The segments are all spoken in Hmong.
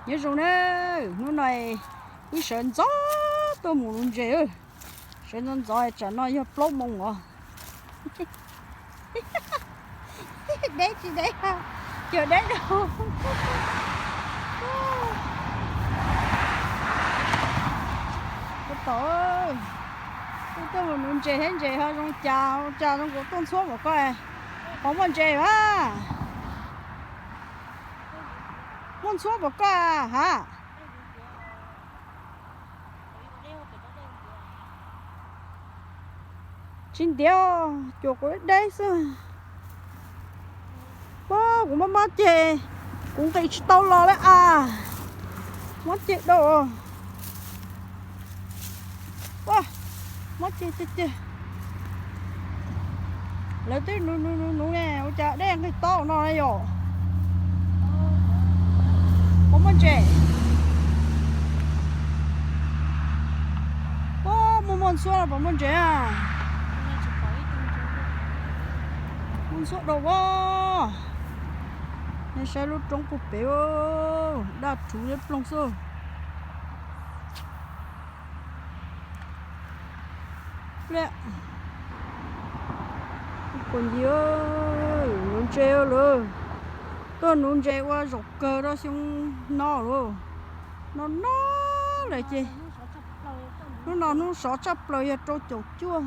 Nyob zoo na, hnub no wb sawv ntxov tuaj mus nuv ntses. Sawv ntxov ntxov tsam no yog plaub moos os. Deb tsis deb, cov deb rau. Ua tom, wb tuaj mus nuv ntses thiab ntses ho zoo cas ua cas zoo nkaus tuaj ntxhuab npaum koj. Pom muaj ntses a? Muaj ntxhuab npaum koj a ha? Tsis ntiav, cuam kuv deb xwb. Ua kuv mob mob ceg, kuv nqis tsis tau los li as. Mob ceg dau. Ua, mob ceg ceg ceg. Lawv twb nuv nuv nuv nuv ne, ua cas dej nqis tau no na yom? Puas muaj ntses? Ua, muaj muaj ntxhuab los puas muaj ntses a? Muaj ntxhuab dau a. Nej saib lub roob puag pem, daj rhuv liab ploog xwb. Kuv ntsia nuv ntses lawm, tuaj nuv ntses ua zaum kawg rau xyoo no lawm. No no lawm ces hnub no hnub sov tshaj plaws yog rau caum cuaj.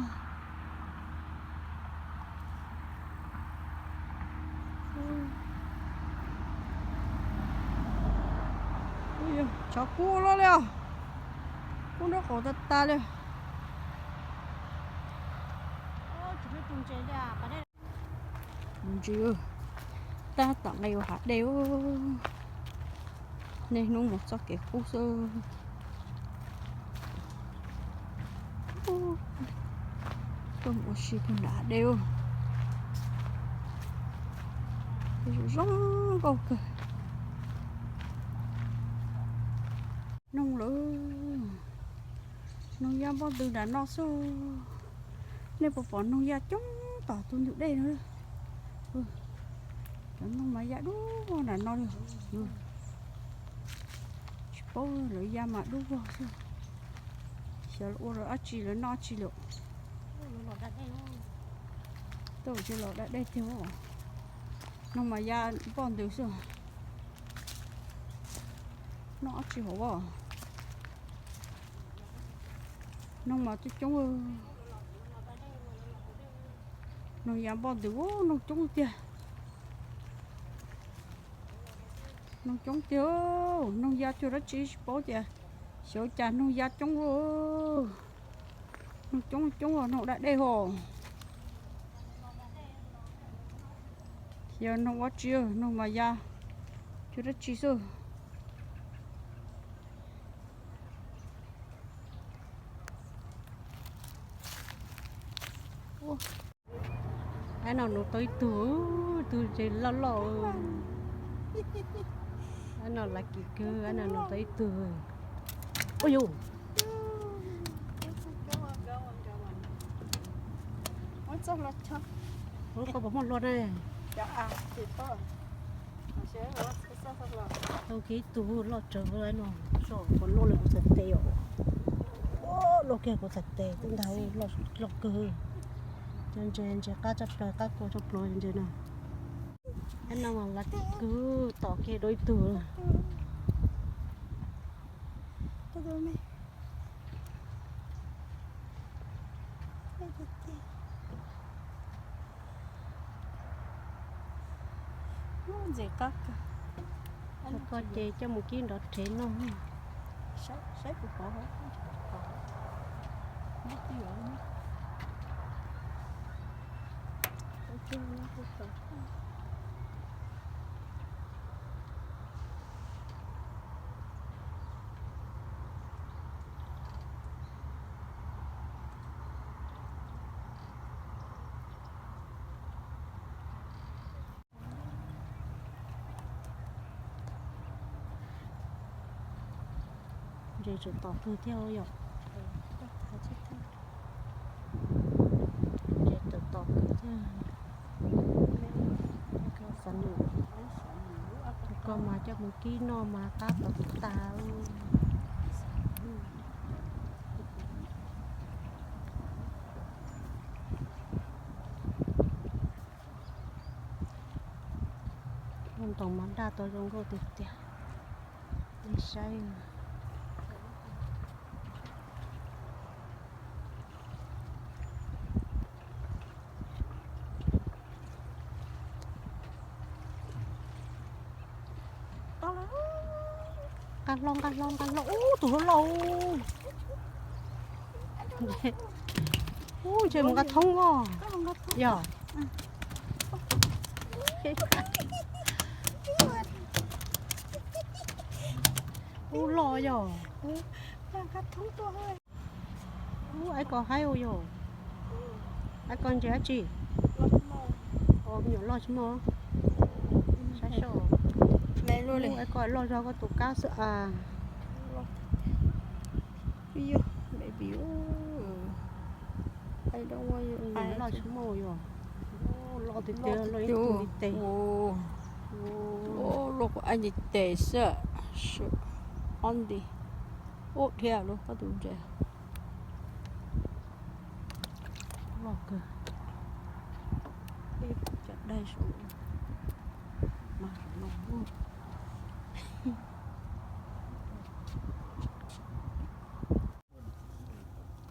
Tshav kub loj li os, kub nraub qaum tag tag li. Ntses, tab tom nqis ua hav dej. Niaj hnub mus txoj kev qub xwb. Tuaj mus ua si puag nram hav dej, zoo zoo nkauj kawg. Noog lawm, noog ya npoj ntws nram no xwb. Nej puas pom noog ya coob tom tus ntug dej no? Cov noog mas ya dub vog nram no li. Tsis paub, lawv ya mas dub vog xwb. Xyov ua lawv dab tsi, lawv noj dab tsi lawm. Tuaj tsis los da dej tiag. Noog mas ya npoj ntws xwb. Noj dab tsi hauv as? Noog mas coob coob. Noog ya npoj ntws, noog coob tiag. Noog coob tiag, noog ya cuag dab tsi tsis paub tias, xyov cas noog ya coob. Noog coob coob, noog da dej hos. Yog noog dab tsi, noog mas ya cuag dab tsi xwb. Ab no nuv tau ib tug, tug ntses loj loj. Ab no lav kim kawg, ab no nuv tau ib tug. Ua yus, lub koj puas muaj hlua ne? Tau kiag ib tug loj tsawv no, puas loj li kuv txhais tes os. Loj kiag kuv txhais tes twb ntag, loj kawg. Cov ntses, ntses qab tshaj plaws, qab kua tshaj plaws ntses no. Ab no mas lav kim kawg, tom kiag dua ib tug. Ntses qab kawg. Koj ces coj mus kib nrov rhev noj. Saib kuv pov, muab twj ywm. Ntses tseem tom kawg thiab yom. Ntses tseem tom kawg thiab. Xav nws, tus Koj mas coj mus kib noj mas qab tau tas. Lub ntoos mas daj tau zoo nkauj tiag tiag. Nej saib. Nqa hlo, nqa hlo, nqa hlo. Ub, tus loj loj. Ub, ntshe mus nqa thoob os. Yog. Ub, loj yog. Ub, aib ko haib ua yog. Aib ko ntses dab tsi? Os, me nyuam loj tsis muaj. Saib seb. Aib ko loj zog koj tus kab xwb as. Baby, aib ko loj tsis muaj yog. Loj tiag tiag, loj ib tug ntiv tes. Loj kuv aib ntiv tes xwb. Ob nti. Ub, dhia lub koj tus ntses. Loj kawg. Cov daig saum mas saum no.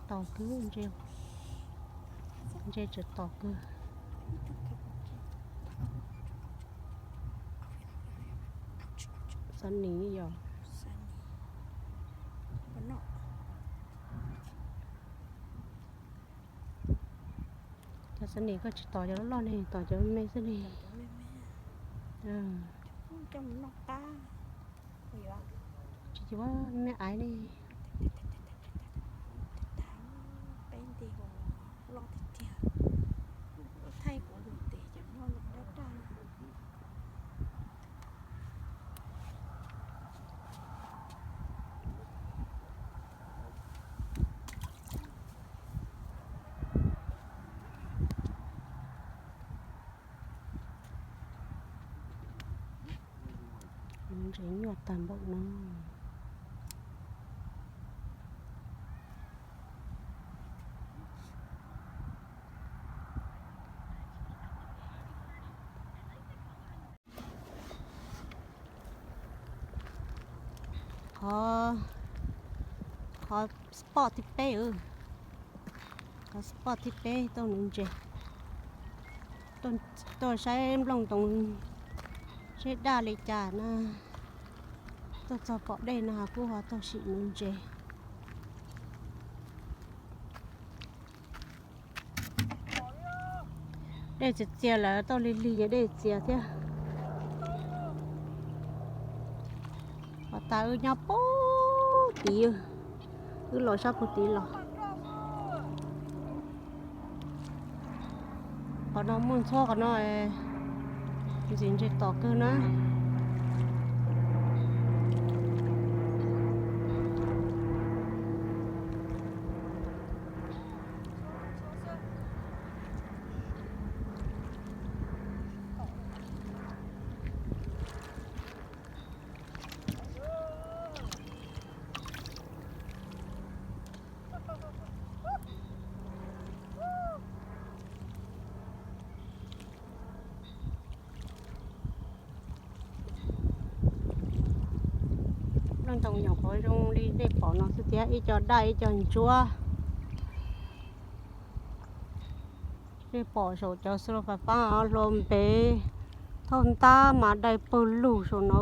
Tom kawg, ntses tseem tom kawg. Xab nis yog. Cov xab nis koj tsis tom cov loj loj ne, tom cov me xwb ne. Tsis tsis ua me aiv ne. Peb nti loj tiag tiag, thaij kuv lub tes cov no daj daj. Ntses nyuaj tag npaum no. Qhov, qhov spot thib peb, qhov spot thib peb tuaj nuv ntses. Tuaj saib nplooj ntoos seb daj li cas na. Tuaj txog pom dej no kuj ho tuaj sim nuv ntses. Dej txias txias lawm, tau lig lig ces dej txias thiab. Pom tas wb nyob puag tid, wb los sab puag tid los. Qhov no muaj ntxhuab qhov no, ntxim ntses tom kawg na. Nplooj ntoos nyuam qhuav zoo li dej pom no xwb thiab, ib co daj ib co ntsuab. Dej pom saum cov xwb los pab pab hluas npev thauj ntab mas dai pawg lug saum no,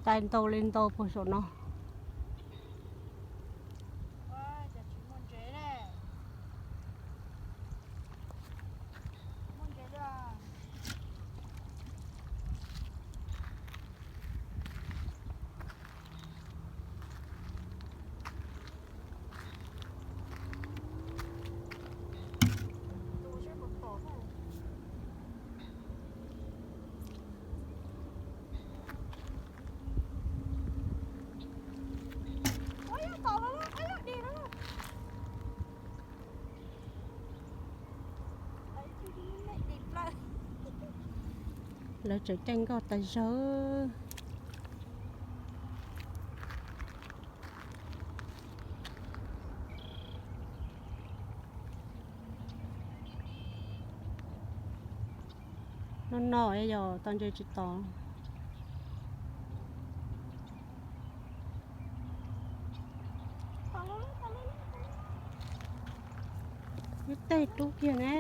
dai ntau li ntau puag saum no. Lawv tseem caij nkoj tas zog. No no yog tau ntses tsis tau. Ib teg rub kiag ne.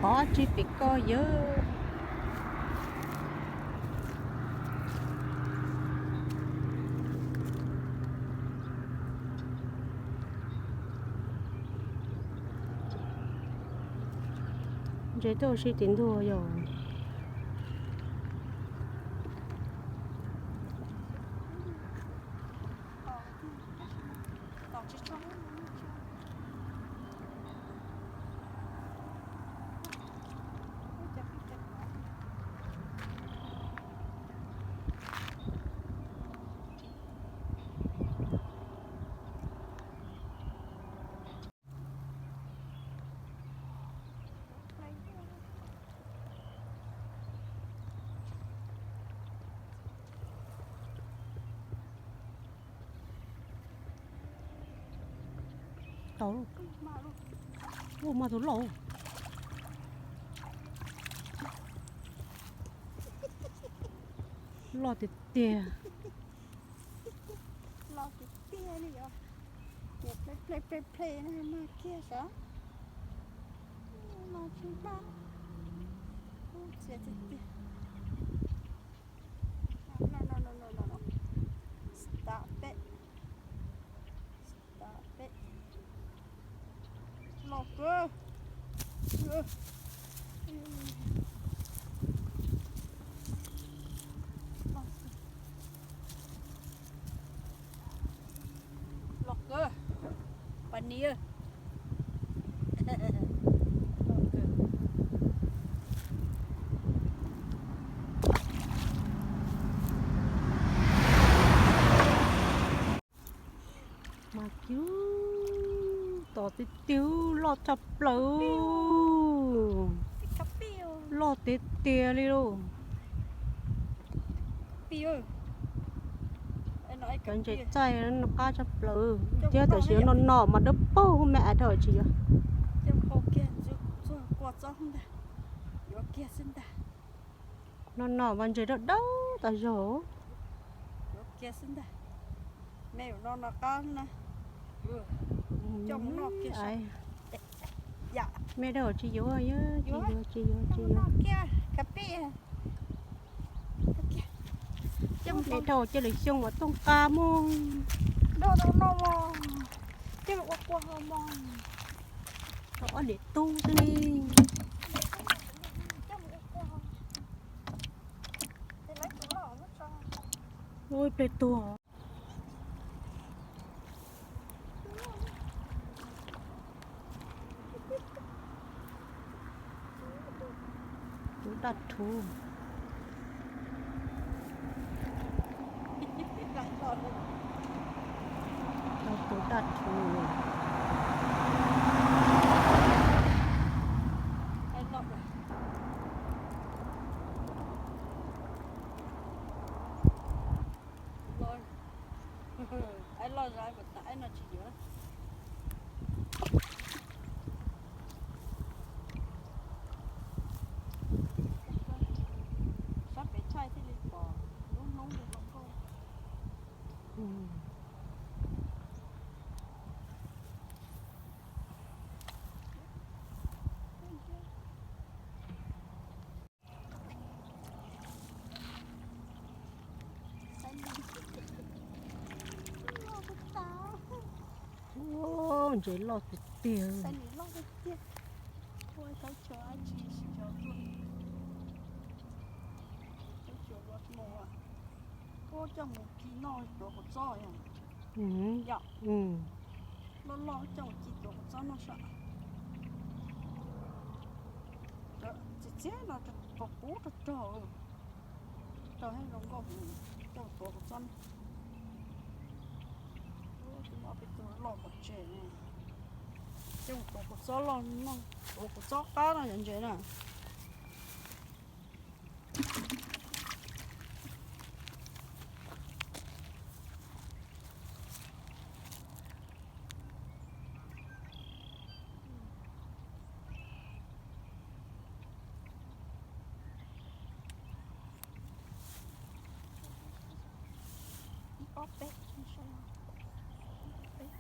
Qhov tsis pim ko yawg. Ntses tuaj ua si tim ntug yom. Tau. Ua mas tus loj. Loj tiag tiag. Loj tiag tiag li os. Ces ple ple ple ple no mas kiag sav. Los tsis npaj. Ub, txias tiag tiag. No no no no no. Stop it. Stop it. Loj kawg. Loj kawg. Pas ni. Mas kiag, tom tiag tiag, loj tshaj plaws. Loj tiag tiag li lauj. Cov ntses txaij no qab tshaj plaws thiab, tam sim no no mas dawb paug me a dhau tsis yuav. No no mas ntses dawb dawb tas zog. Me dhau tsis yuav, tsis yuav, tsis yuav, tsis yuav. Me dhau cia lwm xyoo mas tooj qab mus. Tau ob niam tub xwb ne. Ua ib pliag tuag. Tus daj rhuv. Tus daj rhuv. Aib loj zog kuv tas aib no tsis yuav. Sab pem thaij thiaj li pom lub hnub li no koj. Ntses loj tiag tiag. Ua coj mus ci noj tuav kua txob yom. Yom, loj loj coj mus ci tuav kua txob noj sav. Txiab no rog qub rog rog, rog zoo nkauj, coj tuav kuv txob. Ub, tsis muaj peb tug loj pov tseg ne. Coj tuav kuv txob loj no, tuav kuv txob qab no yom ntses na. Ib pob peb, ib pob peb.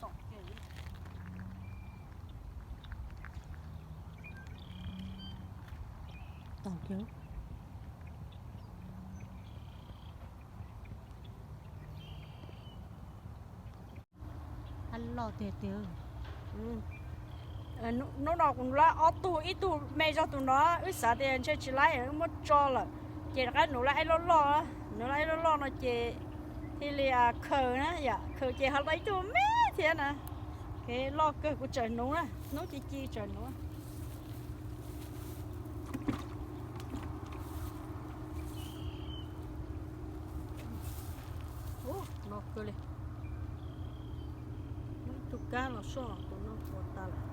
Tom kiag. Tom kiag. Loj tiag tiag. Hnub no kuv nuv lawv ob tug, ib tug me zog tus no, wb xav tias ntshe tsis laib wb muab tso lawm, ces rov qab nuv lawv ib lub loj, nuv lawv ib lub loj no ces thiaj li khaws na yom, khaws ces ho tau ib tug me thiab na. Kev loj kawg, kuv tseem nuv na, hnub ci ci tseem nuv. Ub, no kawg li. Muab ib tug kab los soj tus no ua tas lawm.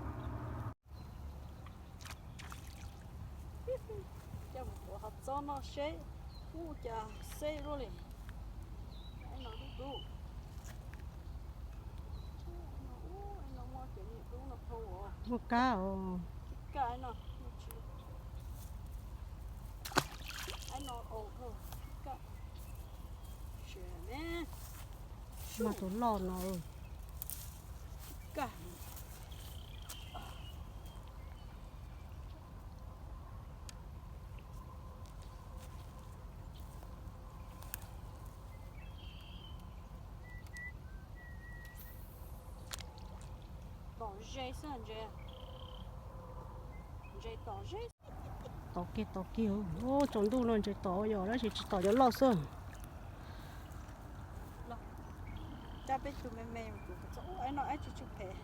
Coj mus tuav hov txob no seb, ub, cas xeb luaj li. Ib no dub dub. Ib no, ub, ib no muaj cov niag dub no dhau os. Muaj kab os. Kab no, ib no, ub, kab. Mas tus loj no. Kab. Tom ze xwb ntses, ntses tom ze. Tom kiag tom kiag, tsaus ntuj no ntses tom yom, tab sis tsis tom cov loj xwb. Coj peb tug me me, ib no ib tsis tsis phem.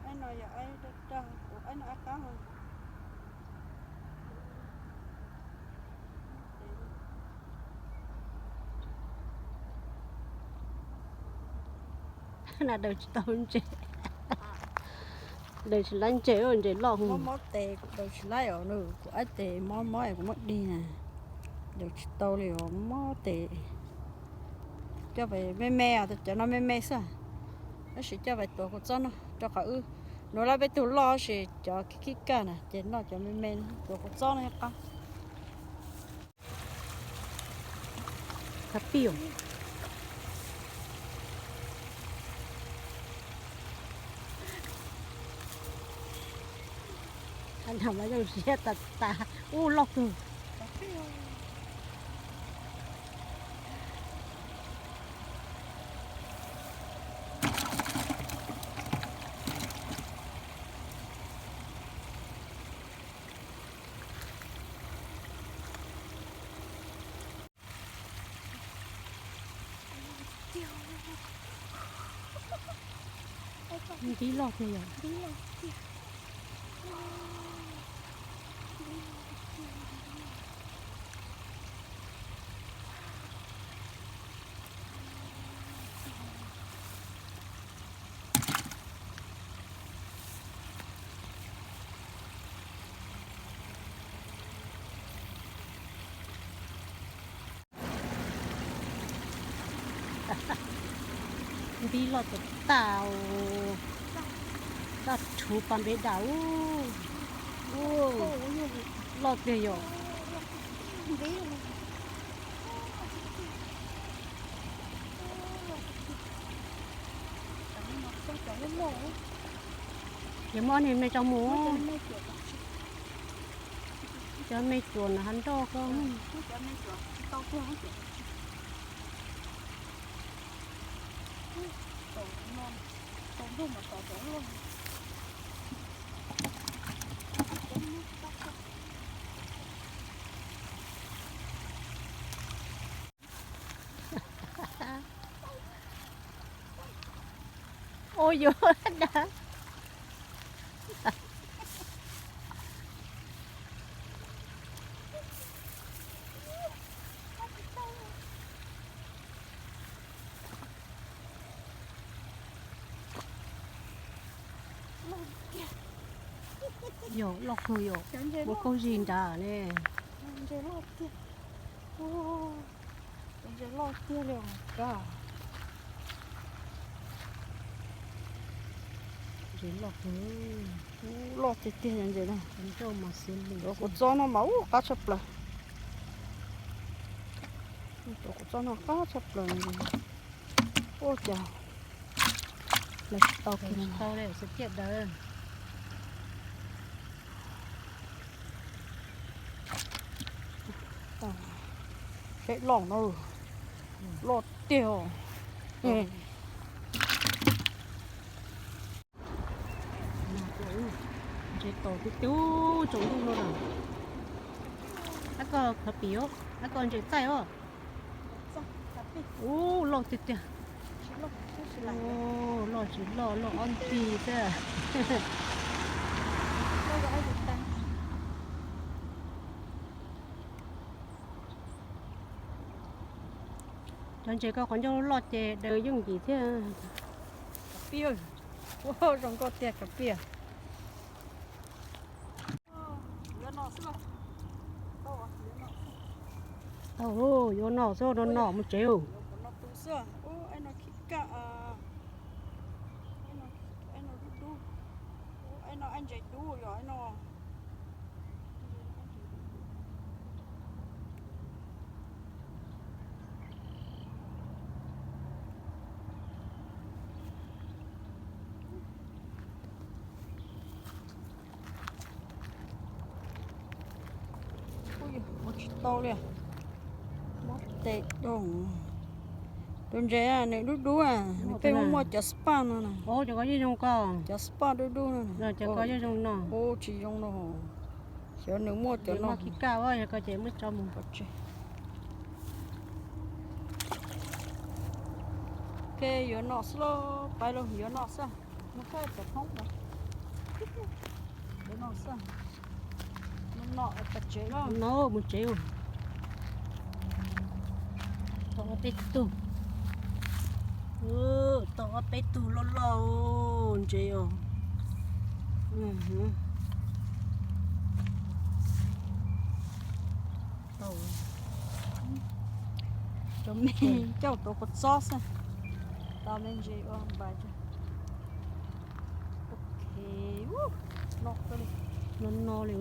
Ib no yog ib dag dag, ib no ib qab. Na daws tsis tau ntses, daws tsis laib ntses, ntses loj. Mob mob tes kuv daws tsis laib os, kuv ab tes mob mob kuv muab dig na, daws tsis tau li os, mob tes. Coj pem me me os, cov no me me xwb, tab sis coj pem tuav kuv txob no rau qhov wb nuv lawv peb tug loj, tab sis cov khib khib kaj na ces noj cov me me, tuav kuv txob no qab. Kab pij. Nrog mas zoo siab tas tas, ub loj kawg. Ntiv loj tiag yom. Ntiv loj tas tas, daj rhuv pas npe dam ub. Loj tiag yom. Ces muab niag me tso mus. Cov me cuam no hav nroj koj. Ua yuav dag. Yog loj kawg yom, muaj kaub zig nrad ne. Ntses loj tiag, ntses loj tiag li os. Ntses loj kawg, loj tiag tiag ntses na. Cov kua txob no mas ub qab tshaj plaws. Cov kua txob no qab tshaj plaws. Ua cas lawv tsis tau kiag li, tau li xav ciaj daws. Peb loj no, loj tiag. Ntses tom tib tug tsaus ntuj no na. Ab koj khav pim os, ab koj ntses txaij os. Ub, loj tiag tiag. Loj tsis loj, loj ob nti xwb. Cov ntses koj qhov ncauj loj ces daws yooj yim thiab. Khav pim, zoo nkauj tiag khav pim. Tau, yuav no xwb, no no mus tsev. Ua tsis tau li, mob tes doo. Tus ntses nws dub dub, nws pheej muaj cov spot no na. Cov spot dub dub no, cov ko zoo no. Ua tsis zoo no. Xyov nws muaj cov no. Koj ces muab tso mus. Ok, yuav no xwb lauj, pab lauj, yuav no xwb. Mus khaij cov thoob ntawd. Yuav no xwb. Mus no pem tsev lauj. No mus tsev. Tau ob peb tug. Tau ob peb tug loj loj ntses os. Tau. Cov me coj tuav kua txob xwb. Tau me ntses ua npais. Ok, no li. No no li.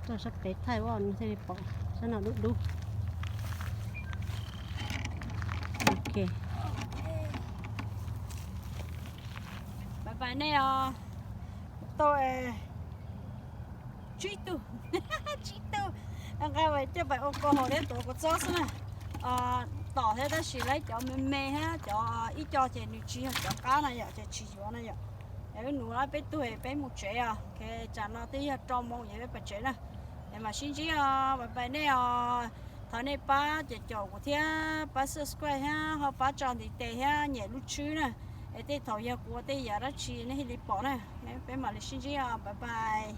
Tuaj sab pem thaij ua nws thiaj li pom, sab no dub dub. Ok. Bye bye nej os. Tau tsib tug, tsib tug. Nqa coj pais ua kua haus thiab tuav kua txob xwb na. Tom thiab tab sis lawv cov me me thiab cov ib co ces nws tsis yog cov qab na yom, ces tsis yuav na yom. Es wb nuv lawm peb tug peb mus tsev os. Tsam no twb yog rau moos es peb pais tsev na. Es mam sib ntsib os, bye bye nej os. Thov nej pab caum caum kuv thiab pab subscribe thiab ho pab tso ntiv tes thiab nyem lub tswb na. Es tej thaum yog kuv ua tej yam dab tsi nej thiaj li pom na. Peb mam li sib ntsib os, bye bye.